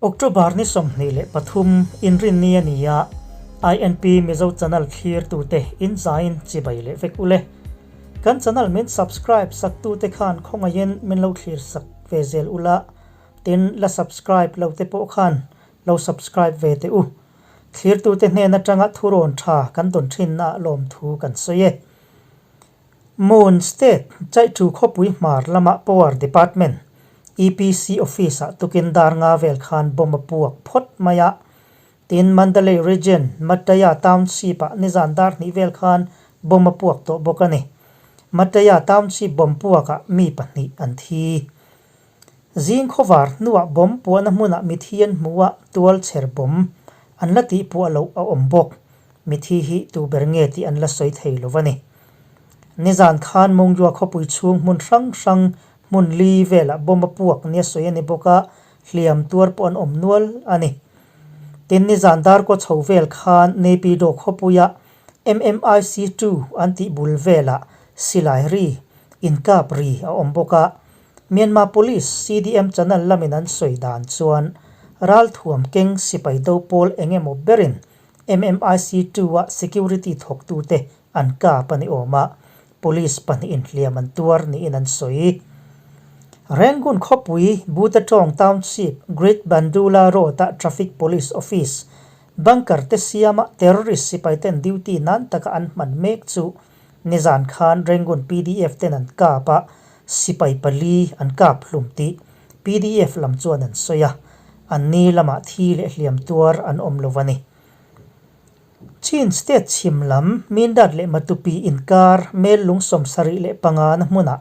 October ni 23 Inrinni a ni a, INP Mizo Channel thlirtute in zain chibai leh vek ule. Kan channel min subscribe saktute khan khawngaihin min lo thlir sak ve zel ula, tin la subscribe lo te pawh khan lo subscribe ve teh u. Thlirtute hnen atanga thurawn tha kan dawn thinnaah lawmthu kan sawi e. Mon State Chaihthu khawpui hmar lama Power Department, EPC, office-ah tukin dar nga vel khan bomb a puak phawt mai a. Tin, Mandalay Region, Mattaya Township-ah nizan dar hnih vel khan bomb a puak tawh bawk a ni. Mattaya Township bomb puakah mi pahnih an thi. Zing khawvar hnuah bomb puahna hmunah mithi an hmu a, tual chher bomb an la tihpuah loh a awm bawk. Mithi hi tu ber nge tih an la sawi thei lo va ni. Nizan khan Mongyua khawpui chhung hmun hrang hrang hmun li velah bomb a puak nia sawi a ni bawk a, hliam tuar pawh an awm nual a ni. Tin, nizan darkaw chho vel khan Naypyidaw khawpuia MMIC two an tih bul velah silai ri, inkap ri a awm bawk a. Myanmar Police CDM channel lamin an sawi dan chuan ralthuam keng sipai do pawl eng emaw berin MMIC two a security thawktute an kap a ni awm a, police pahnihin hliam an tuar niin an sawi. Rangoon khawpui Butachong Township Great Bandula Road-a Traffic Police Office bunker te siama terrorist sipaiten duty nan taka an hman mek chu nizan khan Rangoon PDF ten an kap a, sipai pali an kap hlum tih PDF lam chuan an sawi a, an ni lamah thi leh hliam tuar an awm lo a ni. Chin State chhim lam Mindat leh Matupi inkar mel lung 75 na hmunah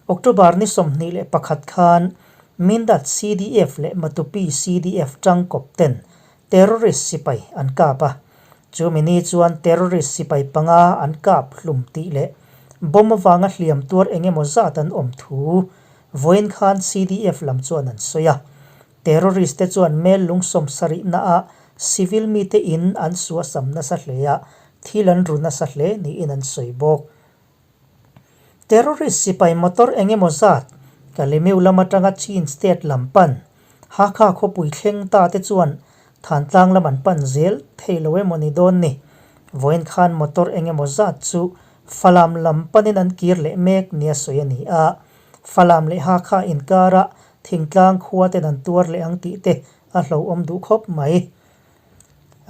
October ni 21 khan Mindat CDF leh Matupi CDF tangkawp ten terrorist sipai an kap a, chumi ni chuan terrorist sipai panga an kap hlum tih leh bomb avanga hliam tuar eng emaw zat an awm thu Vawiin khan CDF lam chuan an sawi a, terrorist te chuan mel lung 70 naah civil mite in an suasam nasa hle a, thil an ru nasa hle niin an sawi bawk. Terrorist sipai motor eng emaw zat Kalemiu lam atanga Chin state lam pan Hakha khawpui thleng ta te chuan Thantlang lam an pan zel thei lo emaw ni dawn ni. Vawiin khan motor eng emaw zat chu Falam lam panin an kir leh mek nia sawi a ni a, Falam leh Hakha inkara thingtlang khua ten an tuar leh ang tih te a hlauhawm duh khawp mai.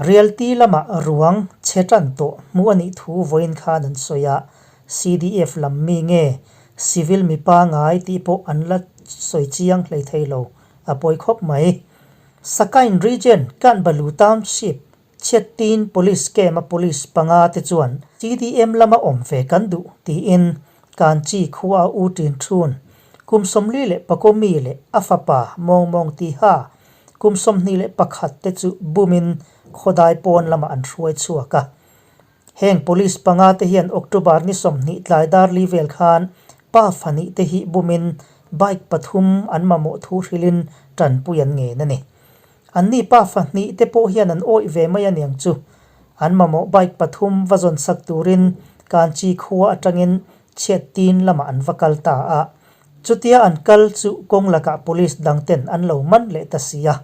Realty lamah ruang chhe tan tawh hmuh a nih thu vawiin khan an sawi a, CDF lam mi nge civil mi pangai tih pawh an la sawi chiang hlei thei lo, a pawi khawp mai. Sakain Region, Kanbalu Township, Chhiattin Police Camp-a Police panga te chuan CDM lama awm ve kan duh tiin Kanchi khua a u ṭin ṭhun. Kum 44 mi leh a fapa Mawng Mawng Tiha kum 21 te chu bumin khawdai pawn lamah an hruai chhuak a. Heng Police panga te hian October ni 20 tlai dar li vel khan pa fahnih te hi bumin bike pathum an mamawh thu hrilhin ṭanpui an ngen a ni. An ni pa fahnih te pawh hian an awih ve mai aniang chu. An mamawh bike pathum va zawn sak turin Kanchi khua atangin chhiattin lamah an va kal ta a. Chutia an kal chu kawng lakah police dang ten an lo man leh ta si a.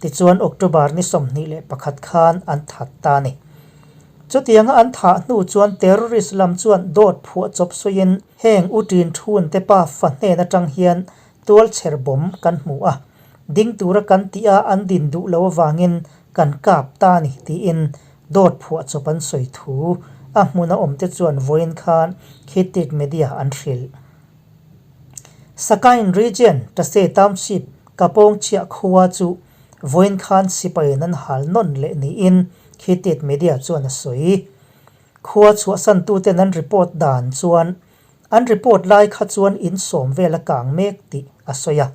Tichuan October ni 21 khan an that ta a ni. Chutianga an thah hnu chuan terrorist lam chuan dawt phuah chawp sawiin heng u ṭin thun te pa fa hnen atang hian tual chher bawm kan hmu a. Ding tura kan tih a an din duh lo avangin kan kap ta a ni tiin dawt phuah chawp an sawi thu a hmun a awmte chuan vawiin khan Khitit Media an hrilh. Sakain Region, Tase Township, Kapawng chhiah khua chu vawiin khan sipaiin an hal nawn leh niin Khitit Media chuan a sawi. Khua chhuahsantuten an report dan chuan An report lai kha chuan in sawm vel a kang mek tih a sawi a,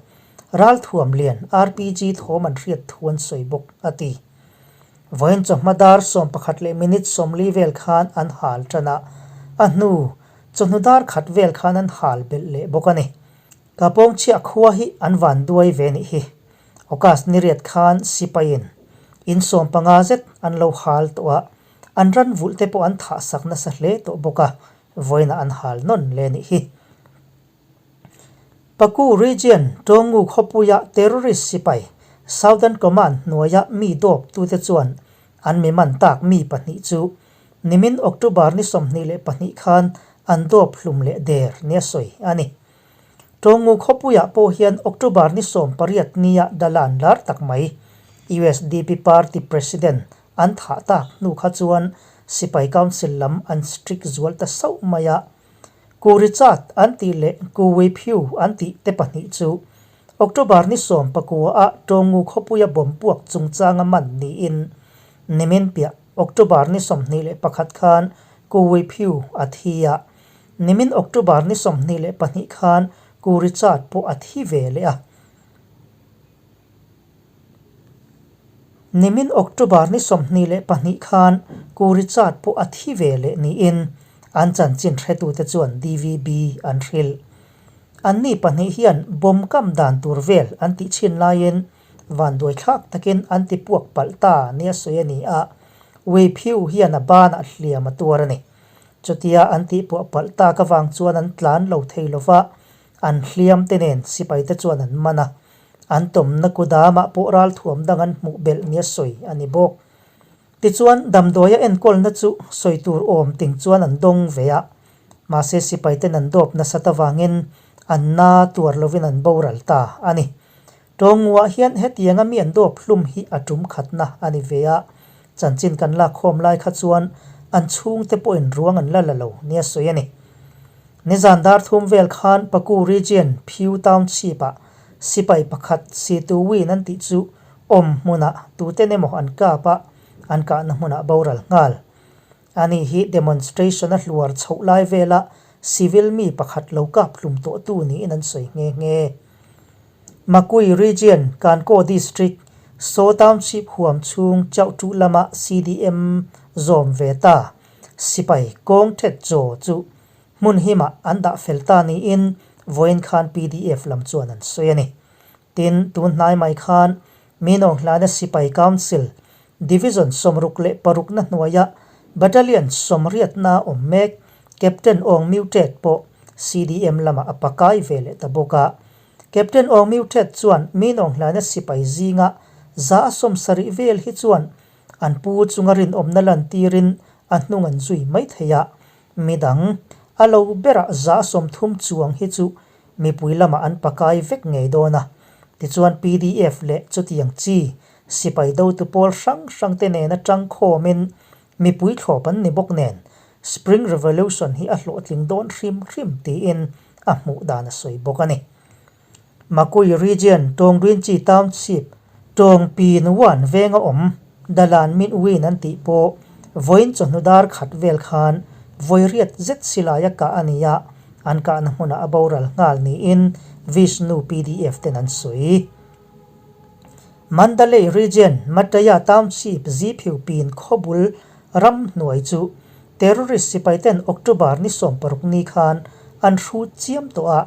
ralthuam lian RPG thawm an hriat thu an sawi bawk a ti. Vawiin chawhma dar 11 leh minute 40 vel khan an hal tan a, a hnu chawhnu dar khat vel khan an hal belh leh bawk a ni. Kapawng chhiah khua hi an van duai ve nih hi. August ni riat khan sipaiin in 15 zet an lo hal tawh a, an ran vulh te pawh an thah sak nasa hle tawh bawk a, Vawiinah an hal nawn le nih hi. Paku Region Tawngu khawpuia terrorist sipai Southern Command hnuaia mi dawptute chuan an mi man tak mi pahnih chu nimin October ni 22 khan an dawp hlum leh der nia sawi a ni. Tawngu khawpuiah pawh hian October ni 18 nia Dalan lar tak mai usdp party president an thah tak hnu kha chuan sipai council lam an strict zual ta sauh mai a. Ku Richard an tih leh Ku Wei Phyu an tih te pahnih chu October ni 19 ah Tawngu khawpuia bawm puak chungchanga man niin nimin piah October ni 21 khan Ku Wei Phyu a thi a. Nimin October ni 22 khan Ku Richard pawh a thi ve leh a. Nimin October ni 22 khan Ku Richard pawh a thi ve leh niin an chanchin hretute chuan DVB an hrilh. Anni pahnih hian bomb kam dan tur vel an tih chhin laiin vanduai thlak takin an ti puak palh ta nia sawi a ni a, Wei Phyu hian a banah hliam a tuar a ni. Chutia an tih puah palh tak avang chuan an tlan lo thei lova, an hliam te nen sipaite chuan an man a. An tawmna kudamah pawh ralthuam dang an hmuh belh nia sawi a ni bawk. Tichuan, damdawia enkawlna chu sawi tur awm ting chuan an dawng ve a. Mahse sipaiten an dawp nasat avangin an na tuar lovin an boral ta a ni. Tawnguah hian hetianga mi an dawp hlum hi a tum khatna a ni ve a. Chanchin kan lakkhawm lai kha chuan an chhungte pawhin ruang an la la lo nia sawi a ni. Nizan dar thum vel khan Paku Region Phyu Township-ah sipai pakhat Situ Win an tih chu awm hmunah tuten emaw an kap a, an kahna hmunah boral nghal. Ani hi demonstration a hluar chhoh lai vela civil mi pakhat lo kap hlum tawhtu niin an sawi nghe nghe. Makui Region, Kankaw District, Saw Township huam chhung Chauhtuh lama CDM zawm ve ta. Sipai kawng thet chaw chu hmun himah an dah fel ta niin vawiin khan pdf lam chuan an sawi a ni. Tin, tun hnai mai khan Minawng hlana Sipai Council Division 66 na hnuaia Battalion 80 na awm mek Captain Aung Myu Tet pawh CDM lamah a pakai ve leh ta bawk a. Captain Aung Myu Tet chuan Minawng hlana sipai zinga 170 vel hi chuan An pu chunga rinawmna lantirin a hnung an zui mai thei a, midang a lo berah 30 chuang hi chu mipui lamah an pakai vek ngei dawn a. Tichuan pdf leh chutiang chi sipai dotu pawl hrang hrangte nena tangkhawmin mipui thlawp an ni bawk nen Spring Revolution hi a hlawhtling dawn hrim hrim tiin a hmuh dan a sawi bawk a ni. Makui Region, Tawngrinchi Township, Tawngpin Wan venga awm Dalan Min Win an tih pawh vawiin chawhnu dar khat vel khan vawi riat zet silaia kah a ni a, an kahna hmunah a boral nghal niin Vishnu pdf ten an sawi. Mandalay Region, Mataya Township Ziphiu pin khawbul ram hnuai chu terrorist sipaiten October ni 16 ni khan an hrut chiam tawh a,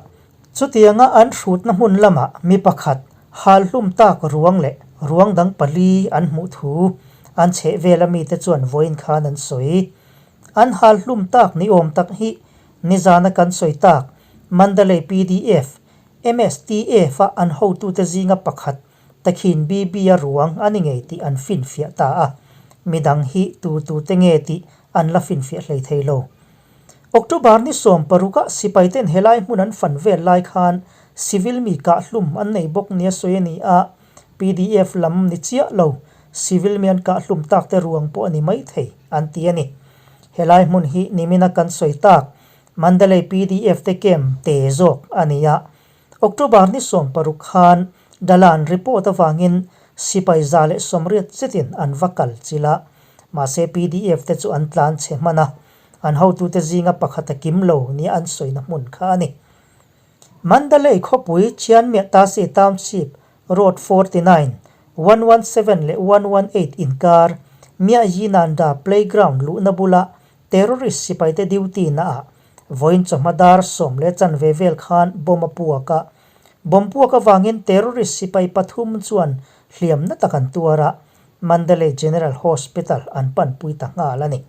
Chutianga an hrutna hmun lamah mi pakhat hal hlum tak ruang leh ruang dang pali an hmuh thu an chheh vela mite chuan vawiin khan an sawi. An hal hlum tak ni awm tak hi nizana kan sawi tak Mandalay pdf, MSTF a an hotute zinga pakhat Takhin BB a ruang a ni ngei tih an finfiah ta a, midang hi tu tute nge tih an la finfiah hlei thei lo. October ni 16 ah sipaiten helai hmun an fan vel lai khan civil mi kah hlum an nei bawk nia sawi a ni a, pdf lam ni chiah lo civil mi an kah hlum tak te ruang pawh a ni mai thei an ti a ni. Helai hmun hi nimina kan sawi tak Mandalay pdf te camp te zawk a ni a, October ni 16 khan Dalan report avangin sipai 180 zetin an va kal chilh a, mahse pdf te chu an tlan chhe hman a, an hotute zinga pakhat a kim lo nia an sawina hmun kha a ni. Mandalay khawpui Chianmiah Tasi Township Road 49, 117 leh 118 inkar Mya Yinanda Playground luhna bula terrorist sipaite duty naah vawiin chawhma dar 10:15 vel khan bomb a puak a. Bomb puak avangin terrorist sipai pathum chuan hliamna tak an tuar a, Mandalay General Hospital an panpui ta nghal a ni.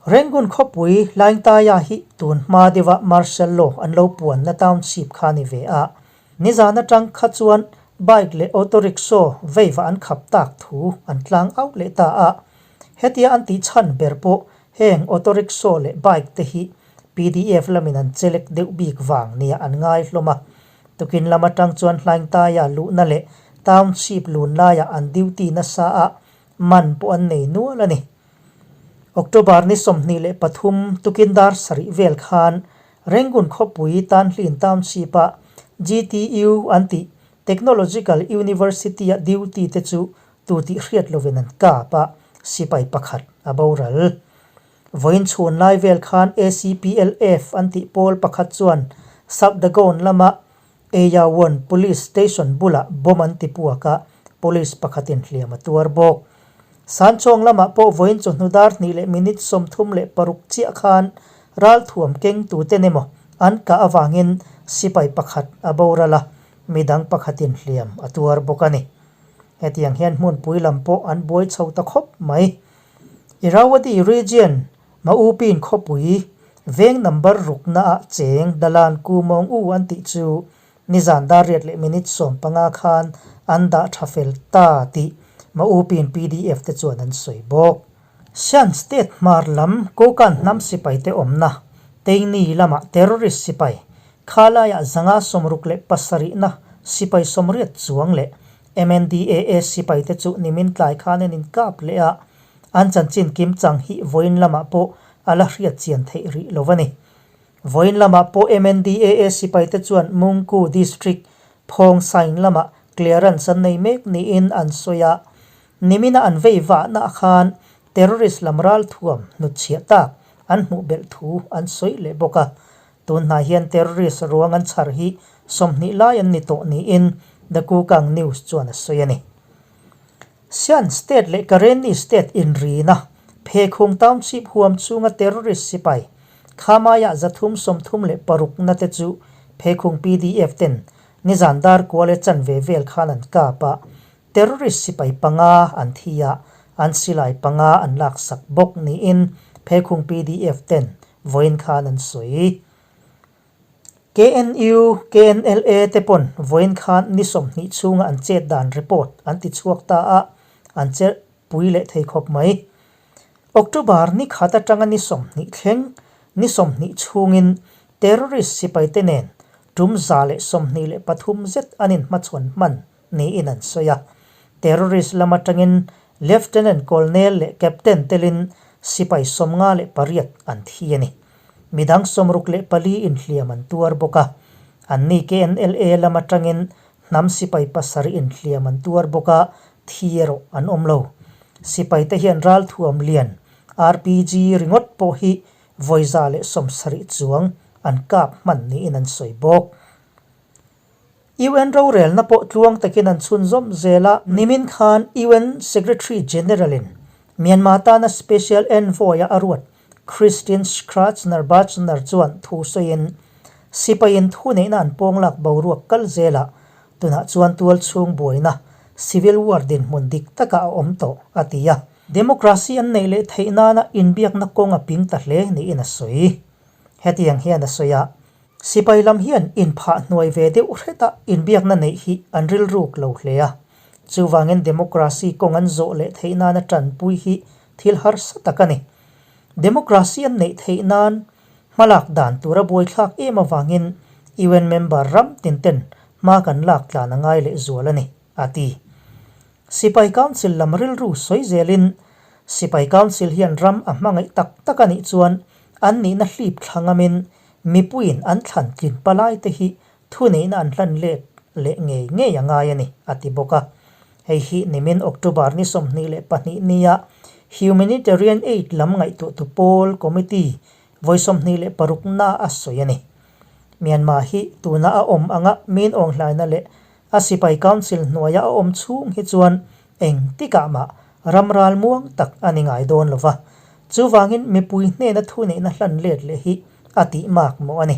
Rangoon khawpui Hlaingtaya hi tun hma deuha Martial Law an lo puanna township kha a ni ve a. Nizan atang kha chuan Bike leh auto rickshaw veiva an khap tak thu an tlang auh leh ta a. Hetia an tih chhan ber pawh heng auto rickshaw leh bike te hi pdf lamin an chelek deuh bik vang nia an ngai hlawm a. Tukin lam atang chuan Hlaingtaia luhna leh township lun laiah an duty nasa a, man pawh an nei nual a ni. October ni 23 tukin dar sarih vel khan Rangoon khawpui Tanhlin Township-a GTU an tih Technological University-a duty te chu tu tih hriat lovin an kap a, sipai pakhat a boral. Vawiin chhun lai vel khan ACPLF an tih pawl pakhat chuan Sabdagon lama Eyawon Police Station bulah bomb an ti puak a, police pakhatin hliam a tuar bawk. Sanchawng lamah pawh vawiin chawhnu dar hnih leh minute 36 chiah khan ralthuam keng tuten emaw an kah avangin sipai pakhat a boral a, midang pakhatin hliam a tuar bawk a ni. Hetiang hian hmunpui lam pawh an buai chho ta khawp mai. Irrawaddy Region Maupin khawpui veng number rukna ah cheng Dalan Ku Mawng U an tih chu nizan dar riat leh minute 15 khan an dah tha fel ta tih Maupin pdf te chuan an sawi bawk. Shan State hmar lam Kokan hnam sipai te awmna Teini lamah terrorist sipai khalaiah 167na sipai 80 chuang leh MNDAA sipai te chu nimin tlai khan an inkap leh a, An chanchin kim chang hi vawiin lamah pawh a la hriat chian theih rih lo a ni. Vawiin lamah pawh MNDAA sipaite chuan Mungku District Phawng Saing lamah clearance an nei mek niin an sawi a, nimina an vei vahna khan terrorist lam ralthuam hnutchhiah tak an hmuh belh thu an sawi leh bawk a. Tun hnai hian terrorist ruang an chhar hi 20 lai an ni tawh niin The Kukang News chuan a sawi a ni. Shan State leh Karenni State inrina Phekhung Township huam chhunga terrorist sipai Khamaiah 336 na te chu Phekhung pdf ten nizan dar kual e chanve vel khan an kap a, terrorist sipai panga an thi a, an silai panga an laksak bawk niin Phekhung pdf ten vawiin khan an sawi. KNU, KNLA te pawn vawiin khan ni 20 chhunga an chet dan report an ti chhuak ta a, an che pui leh thei khawp mai. October ni khat atanga ni 20 thleng ni 20 chhungin terrorist sipai te nen tum 123 zet an inhmachhawn hman niin an sawi a. Terrorist lam atangin Lieutenant Colonel leh Captain telin sipai 58 an thi a ni. Midang 64 inhliam an tuar bawk a. Anni KNLA lam atangin hnam sipai 7 inhliam an tuar bawk a, thi erawh an awm lo. Sipaite hian ralthuam lian RPG ringawt pawh hi vawi 170 chuang an kap hman niin an sawi bawk. UN rorelna pawh tluang takin an chhunzawm zel a, nimin khan UN Secretary General-in Myanmar tana Special Envoy-a a ruat Christine Schraner Burgener chuan thu sawiin, Sipaiin thuneihna an pawnglak boruak kal zelah tunah chuan tual chhung buaina civil war dinhmun dik takah a awm tawh, a ti a. Democracy an neih leh theih nana inbiakna kawng a ping ta hle niin a sawi. Hetiang hian a sawi a. Sipai lam hian inphah hnuai ve deuh hreta inbiakna neih hi an rilruk lo hle a. Chuvangin democracy kawng an zawh leh theih nana tanpui hi thil harsa tak a ni. Democracy an neih theih nan hmalak dan tura buaithlak em avangin UN member ram tin ten hma kan lak tlan a ngai leh zual a ni, a ti. Sipai Council lam rilru sawi zelin Sipai Council hian ram a hmangaih tak tak a nih chuan an nihna hlip thla ngamin mipuiin an thlan tlin palai te hi thuneihna an hlan let leh ngei ngei a ngai a ni, a ti bawk a. Hei hi nimin October ni 22 nia Humanitarian Aid lam ngaihtuahtu pawl committee vawi 26 na a sawi a ni. Myanmar hi tuna a awm anga min awnghlaina leh a sipai council hnuaia a awm chhung hi chuan eng tikah mah ram ral muang tak a ni ngai dawn lo va. Chuvangin mipui hnena thuneihna hlan let leh hi a tih mak mawh a ni.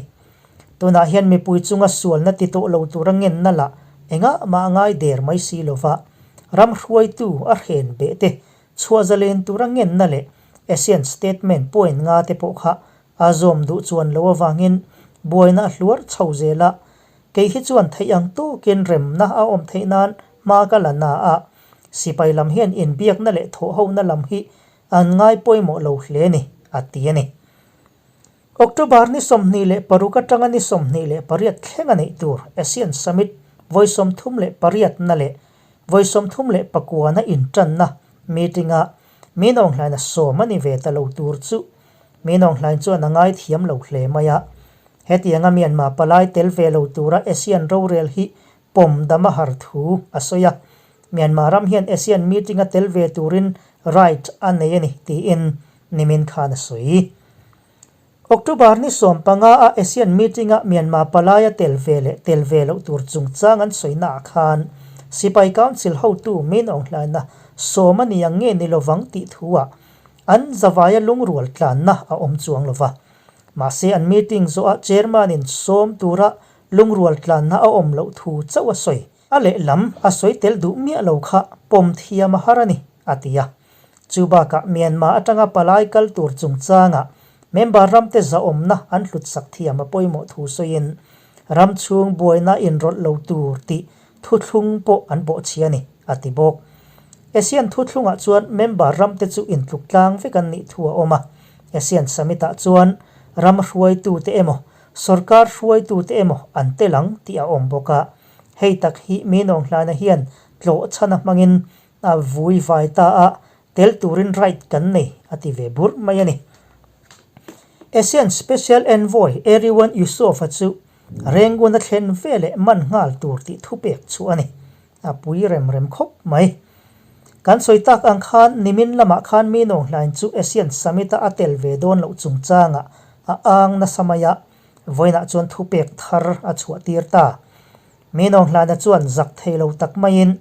Tunah hian mipui chunga sualna ti tawh lo tura ngenna lah engah mah ngai der mai si lo va, ram hruaitu a hren beh te, chhuah zalen tura ngenna leh ASEAN statement point nga te pawh kha a zawm duh chuan lo avangin buaina a hluar chho zel a. Kei hi chuan theih ang tawkin remna a awm theih nan hma ka la na a, sipai lam hian inbiakna leh thawhhona lam hi an ngai pawimawh lo hle ni, a ti a ni. October ni 26 atanga ni 28 thleng a neih tur ASEAN Summit vawi 38 na leh vawi 39 na intanna meeting-ah Min Aung Hlain a sawm a ni ve ta lo tur chu Min Aung Hlain chuan a ngaithiam lo hle mai a. Hetianga Myanmar palai tel ve lo tura ASEAN rorel hi pawm dam a har thu a sawi a. Myanmar ram hian ASEAN meeting-a tel ve turin right a nei a ni tiin nimin khan a sawi. October ni 15 a ASEAN meeting-a Myanmar palaia tel ve leh tel ve loh tur chungchang an sawi naah khan Sipai Council hotu Min Aung Hlaina sawm a ni ang nge ni lovang tih thuah an zavaia lungrual tlanna a awm chuang lova. Mahse an meeting zawhah chairman-in sawm tura lungrual tlanna a awm loh thu chauh a sawi. A lehlam a sawi tel duh miah lo kha pawm thiam a har a ni, a ti a. Chu bakah Myanmar atanga palai kal tur chungchangah member ramte zahawmna an hlutsak thiam a pawimawh thu sawiin ram chhung buaina inrawlh lo tur tih thuthlung pawh an bawhchhia a ni, a ti bawk. ASEAN thuthlungah chuan member ramte chu intluk tlang vek an nih thu a awm a. ASEAN Summit-ah chuan ram hruaitute emaw, sorkar hruaitute emaw an tel ang tih a awm bawk a. Hei tak hi Min Aung Hlaina hian tlawh chhan a hmangin a vui vai ta a, tel turin right kan nei a ti ve burh mai a ni. ASEAN Special Envoy Erywan Yusof-a chu Rangoon a thlen ve leh man nghal tur tih thupek chu a ni. A pui rem rem khawp mai. Kan sawi tak ang khan nimin lamah khan Min Aung Hlain chu ASEAN Summit-a a tel ve dawn loh chungchangah a ang nasa mai a, Vawiinah chuan thupek thar a chhuah tir ta. Min Aung Hlaina chuan zak thei lo tak maiin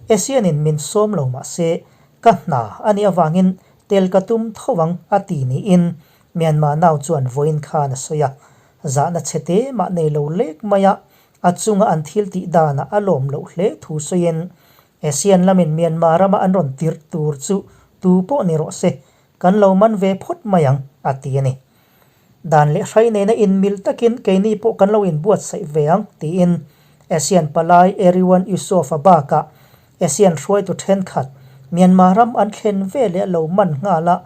ASEAN-in min sawm lo mah se ka hna a nih avangin tel ka tum tho ang a ti niin Myanmar nau chuan vawiin khan a sawi a. Zahna chhe te mah nei lo lek maia a chunga an thil tih danah a lawm loh hle thu sawiin ASEAN lamin Myanmar rama an rawn tirh tur chu tu pawh ni rawh se kan lo man ve phawt mai ang a ti a ni. Dan leh hrai nena inmil takin keini pawh kan lo inbuatsaih ve ang, tiin ASEAN palai Erywan Yusof-a bakah ASEAN hruaitu thenkhat Myanmar ram an thlen ve leh lo man nghal a,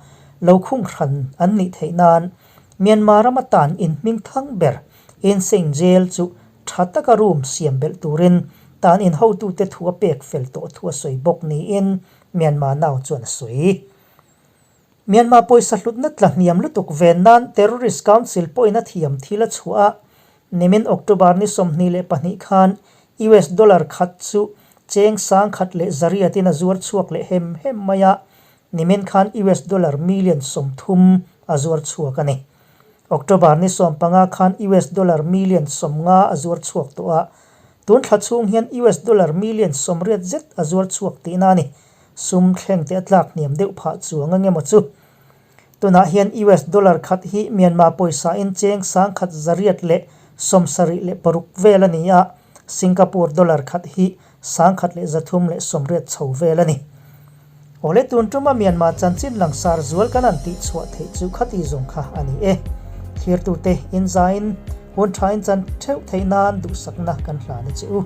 lo khung hran an nih theih nan Myanmar rama tan inhming thang ber Insein Jail chu tha taka room siam belh turin tan in hotute thu a pek fel tawh thu a sawi bawk niin Myanmar Now chuan a sawi. Myanmar pawisa hlutna tla hniam lutuk ven nan Terrorist Council pawhin a thiam thil a chhuah a, nimin October ni 22 khan US dollar khat chu cheng 10,000 leh zariatin a zuar chhuak leh hem hem mai a, nimin khan US dollar million 30 a zuar chhuak a ni. October ni 15 khan US dollar million 50 a zuar chhuak tawh a, tun thla chhung hian US dollar million 80 zet a zuar chhuak tihna a ni. Sum thleng te a tlak hniam deuh phah chuang a ngemaw chu. Tunah hian US dollar khat hi Myanmar pawisa in cheng 1,676 vel a ni a, Singapore dollar khat hi 1,380 chho vel a ni. Awle tun tuma Myanmar chanchin langsar zual kan han tih chhuah theih chu khati zawng kha a ni e. Thirtute inzain hun tha in chan theuh theih nan duhsakna kan hlan a che u.